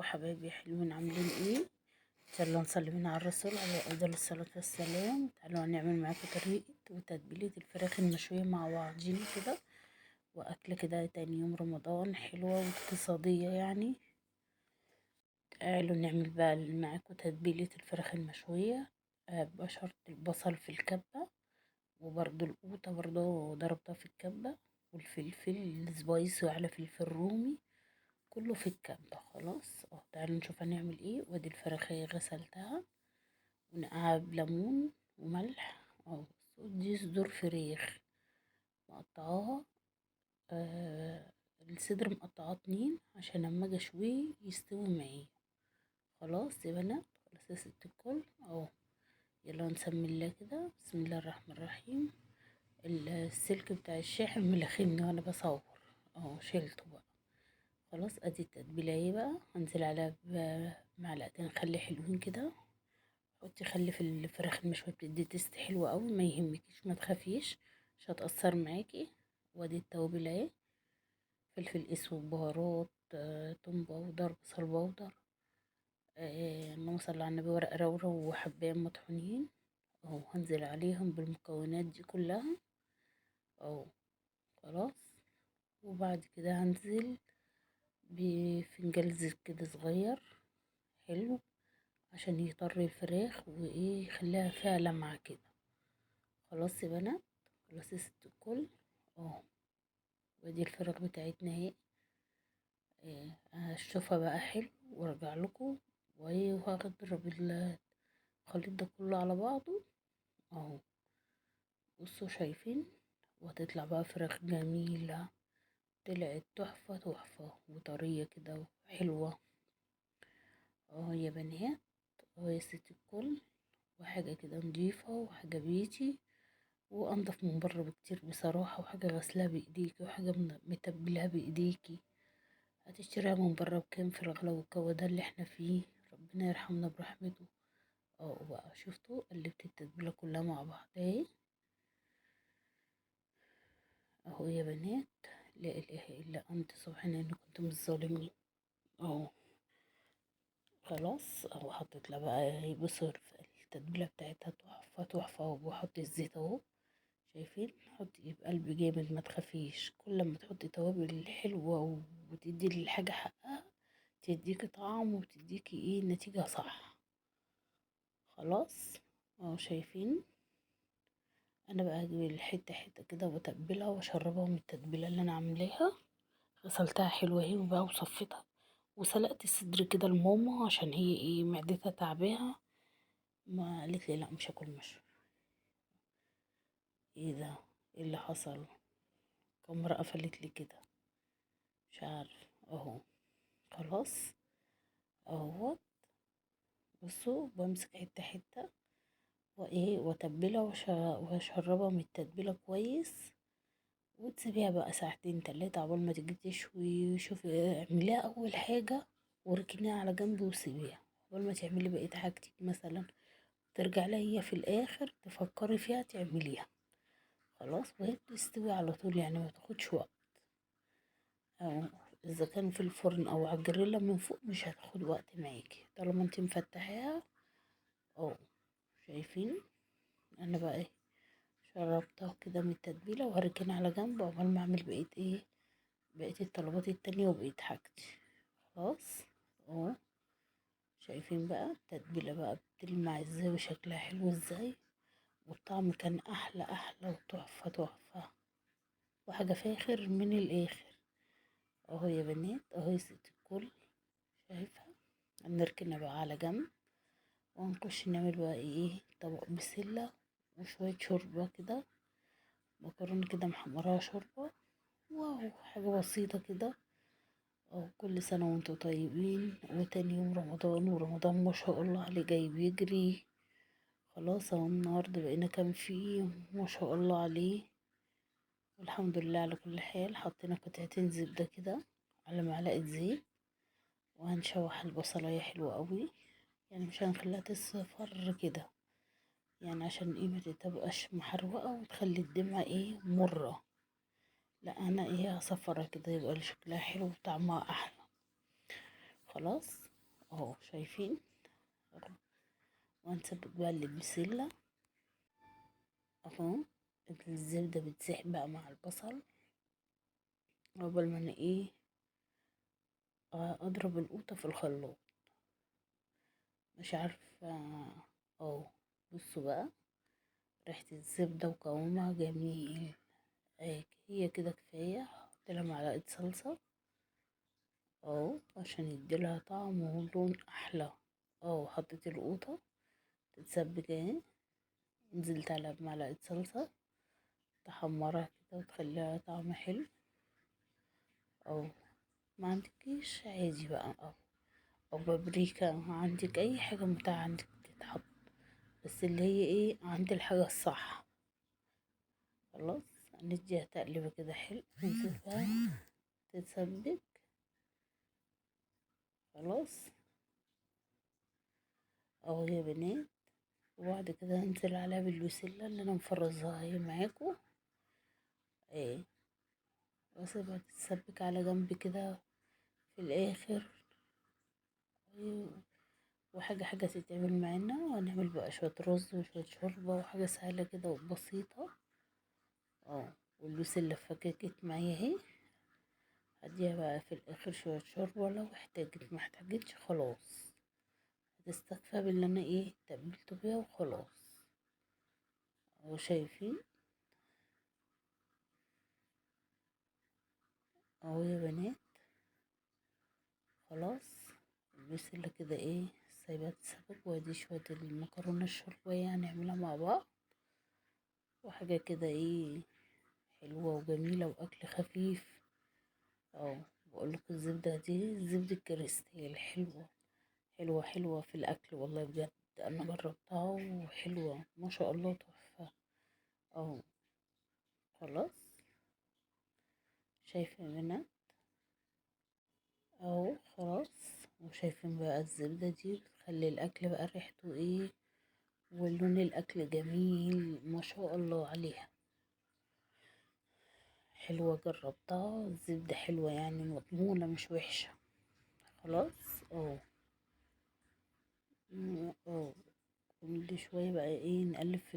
حبايبي حلوين؟ عاملين ايه؟ ان شاء الله نصلي على الرسول عليه افضل الصلاة والسلام. تعالوا هنعمل معاكم طريقه وتتبيله الفراخ المشويه مع بعضينا كده، واكله كده تاني يوم رمضان، حلوة واقتصادية يعني. تعالوا نعمل بقى معاكم تتبيله الفراخ المشويه. بشرت البصل في الكبه، وبرضو القوطه برضو ضربتها في الكبه، والفلفل السبايسي وعلى فلفل رومي، كله في الكبه. خلاص تعالوا نشوف هنعمل ايه. وادي الفراخ اهي غسلتها ونقعها بليمون وملح اهو. دي صدور فراخ مقطعاها، الصدر مقطعاه 2 عشان لما اجي اشويه يستوي معايا. خلاص يا بنات، خلاص يا ست الكل اهو. يلا نسمي الله كده، بسم الله الرحمن الرحيم. السلك بتاع الشاحن ملخمني وانا بصور اهو، شيلته بقى. خلاص ادي التتبيله اهي بقى. هنزل عليها بمعلقتين خل حلوين كده. حطي خل في الفراخ المشويه، بتدي taste حلو قوي، ما يهمكيش ما تخافيش مش هتأثر معاكي. وادي التوابل اهي، فلفل اسود، بهارات، توم powder، بصل powder، اللهم صل على النبي، ورق رورو وحبايه مطحونين اهو. هنزل عليهم بالمكونات دي كلها اهو. خلاص وبعد كده هنزل بفنجان زيت كده صغير حلو عشان يطري الفراخ وايه يخليها فيها لمعة كده. خلاص يا بنات، خلاص يا ست الكل اهو. وادي الفراخ بتاعتنا اهي، هشوفها بقى حلو وارجع لكم. وهضرب الخليط ده كله على بعضه اهو. بصوا شايفين، وهتطلع بقى فراخ جميلة، طلعت تحفة تحفة وطرية كده وحلوة اهو يا بنات اهو يا ست الكل. وحاجة كده نضيفة وحاجة بيتي وانضف من بره بكتير بصراحة، وحاجة غسلها بايديكي وحاجة متبلها بايديكي. هتشتريها من بره بكام في الغلا والجو ده اللي احنا فيه، ربنا يرحمنا برحمته اهو. بقى شفتوا قلبت التتبيلة كلها مع بعض اهي اهو يا بنات. لا اله الا انت سبحان اني كنت من الظالمين اهو. خلاص اهو حطيت لها بقى، بصوا التتبيله بتاعتها تحفة تحفة. وبحط الزيت اهو شايفين، حطي بقلب جامد ما تخافيش. كل ما تحطي توابل حلوة وتدي للحاجة حقها تديكي طعم وتديكي ايه نتيجة صح. خلاص اهو شايفين. انا بقى هجيب الحتة حتة كده واتبلها واشربها من التتبيله اللي انا عاملاها. غسلتها حلوة اهي بقى وصفيتها، وسلقت الصدر كده لماما عشان هي ايه معدتها تعباها، ما قالت لي لا مش هاكل مشوي. ايه ده؟ ايه اللي حصل؟ الكاميرا قفلت لي كده مش عارف اهو. خلاص اهو بصوا بمسك حتة حتة وايه واتبلها واشربها من التتبيله كويس، وتسيبيها بقى ساعتين تلاتة عقبال ما تيجي تشوي. شوفي اعمليها اول حاجة واركنيها على جنب وسيبيها عقبال ما تعملي بقية حاجتك، مثلا ترجع لها هي في الاخر تفكري فيها تعمليها. خلاص وهي بتستوي على طول يعني ما تاخدش وقت، او اذا كان في الفرن او على الجريلا من فوق مش هتاخد وقت معاكي طالما انت مفتحاها اهو. شايفين انا بقى ايه شربتها كده من التتبيله وهركنها على جنب عقبال ما اعمل بقية ايه بقية الطلبات التانية وبقية حاجتي. خلاص اهو شايفين بقى التتبيله بقى بتلمع ازاي وشكلها حلو ازاي، والطعم كان احلى احلى وتحفه تحفة وحاجه فاخر من الاخر اهو يا بنات اهو يا ست الكل. شايفه هنركنها بقى على جنب وهنخش نعمل بقى ايه طبق بسلة وشوية شوربة كده، مكرونه كده محمراها شوربة، واو حاجة بسيطة كده اهو. كل سنة وانتم طيبين، وتاني يوم رمضان، ورمضان ما شاء الله عليه جاي بيجري. خلاص اهو النهارده بقينا كام فيه ما شاء الله عليه، والحمد لله على كل حال. حطينا قطعتين زبدة كده على معلقه زيت، وهنشوح البصلايه حلوة قوي يعني مش هنخليها تصفر كده يعني عشان ايه ما تبقاش محروقة وتخلي الدمعة ايه مرة، لا انا ايه هصفرها كده يبقى شكلها حلو وطعمها احلى. خلاص اهو شايفين. وهنسبك بقى البسلة اهو. الزبدة بتسيح بقى مع البصل قبل ما انا ايه اضرب القوطة في الخلاط، مش عارفة اهو. بصوا بقى ريحة الزبدة وقوامها جميل اهي، هي كده كفاية. احط لها معلقة صلصة اهو عشان يديلها طعم ولون احلى اهو. حطيت القوطة تتسبك اهي، نزلت عليها بمعلقة صلصة تحمرها كده وتخليها طعم حلو اهو. ما عندكيش عادي بقى اهو، او بابريكا، عندك اي حاجة متاحة عندك تتحط، بس اللي هي ايه عند الحاجة الصح. خلاص نديها تقليبة كده حلو ونسيبها تتسبك. خلاص اهو يا بنات. وبعد كده هنزل عليها بالبسلة اللي انا مفرزاها اهي معاكم اهي، واسيبها تتسبك على جنب كده في الاخر، وحاجة حاجة تتعمل معانا. وهنعمل بقى شوية رز وشوية شوربة وحاجة سهلة كده وبسيطة اه. والبسلة فككت معايا اهي، هديها بقى في الاخر شوية شوربة لو احتاجت، ما احتاجتش خلاص هتستكفى باللي انا ايه تبلته بيها وخلاص اهو. شايفين اهو يا بنات. خلاص البسلة كده ايه سايبها تتسبك، وادي شوية المكرونة الشوربة هنعملها مع بعض، وحاجة كده ايه حلوة وجميلة واكل خفيف اهو. بقولكوا الزبدة دي زبدة كريستال حلوة حلوة حلوة في الاكل والله بجد، انا جربتها وحلوة ما شاء الله تحفة اهو. خلاص شايفين منها اهو خلاص. وشايفين بقى الزبدة دي بتخلي الاكل بقى ريحته ايه ولون الاكل جميل ما شاء الله عليها، حلوة جربتها الزبدة حلوة يعني مضمونة مش وحشة. خلاص اهو اهو. كل شوية بقى ايه نقلب في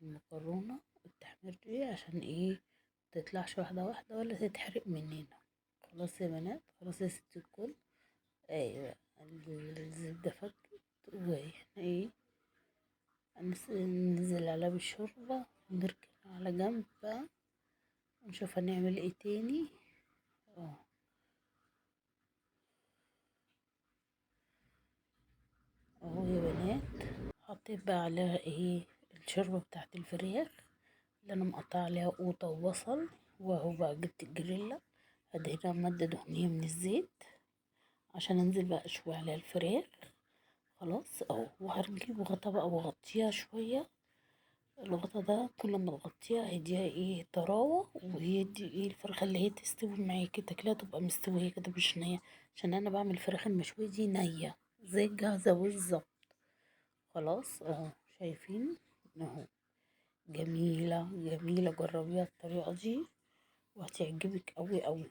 المكرونة التحمير دي عشان ايه متطلعش واحدة واحدة ولا تتحرق مننا. خلاص يا بنات، خلاص يا ست الكل. ايوه الزبدة فكت، واحنا ايه ننزل عليها بالشوربة ونركن على جنب بقى ونشوف هنعمل ايه تاني اهو. اهو يا بنات حطيت بقى عليها ايه الشوربة بتاعت الفراخ اللي انا مقطعه عليها قوطة وبصل، واهو بقى جبت الجريلا هدهنها مادة دهنية من الزيت عشان انزل بقى اشوي عليها الفراخ. خلاص اهو. وهجيب غطا بقى واغطيها شوية، الغطا ده كل ما تغطيها هيديها ايه طراوة، ويدي ايه الفرخة اللي هي تستوي معاكي تاكلها تبقى مستوية كده مش نية، عشان انا بعمل الفراخ المشوية دي نية زي الجاهزة بالظبط. خلاص اهو شايفين اهو جميلة جميلة، جربيها الطريقة دي وهتعجبك قوي قوي.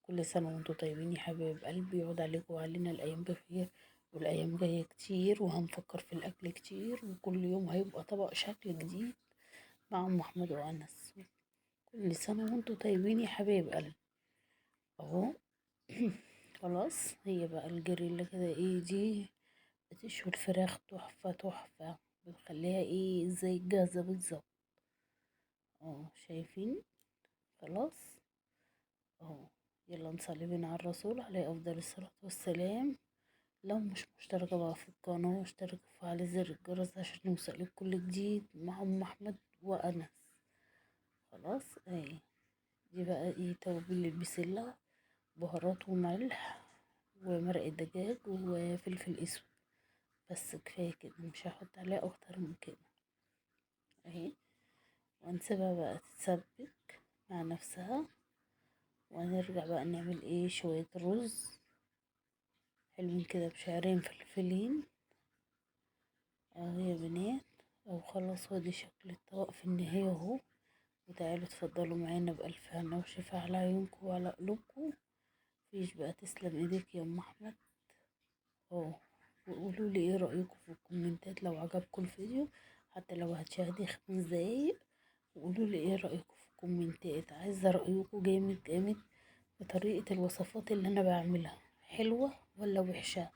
كل سنة وانتم طيبين يا حبايب قلبي، يعود عليكم وعلينا الايام بخير، والايام جاية كتير وهنفكر في الاكل كتير، وكل يوم هيبقى طبق شكل جديد مع ام احمد وانس. كل سنة وانتم طيبين يا حبايب قلبي اهو. خلاص هي بقى الجريلا كده ايه دي بتشوي الفراخ تحفة تحفة، بتخليها ايه زي الجاهزة بالظبط اهو. شايفين خلاص اهو. يلا نصلي بينا على الرسول عليه افضل الصلاة والسلام. لو مش مشتركة بقى في القناة اشتركوا وفعلي زر الجرس عشان يوصلك كل جديد مع ام احمد وانس. خلاص اهي دي بقى ايه توابل البسلة، بهارات وملح ومرق دجاج وفلفل اسود، بس كفاية كده مش هحط عليها اكتر من كده اهي. ونسيبها بقى تتسبك مع نفسها، وهنرجع بقى نعمل ايه شوية رز حلوين كده بشعرين فلفلين اهو يا بنات. او خلاص وادي شكل الطبق في النهاية اهو. وتعالوا اتفضلوا معانا بألف هنا وشفا على عيونكم وعلى قلوبكم. فيش بقى تسلم ايديك يا ام احمد. وقولوا لي ايه رأيكم في الكومنتات لو عجبكم الفيديو، حتى لو هتشاهدي 5 دقايق. وقولوا لي ايه رأيكم في الكومنتات، عايزة رأيكم جامد جامد في طريقة الوصفات اللي انا بعملها، حلوة ولا وحشة؟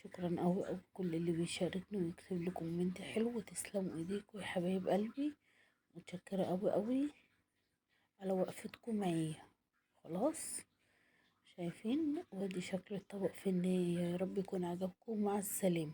شكرا اوي اوي كل اللي بيشاركني ويكتب لي comment حلو. تسلموا ايديكم يا حبايب قلبي، متشكرة اوي اوي على وقفتكم معايا. خلاص شايفين وادي شكل الطبق في النهاية. يا رب يكون عجبكم. مع السلامة.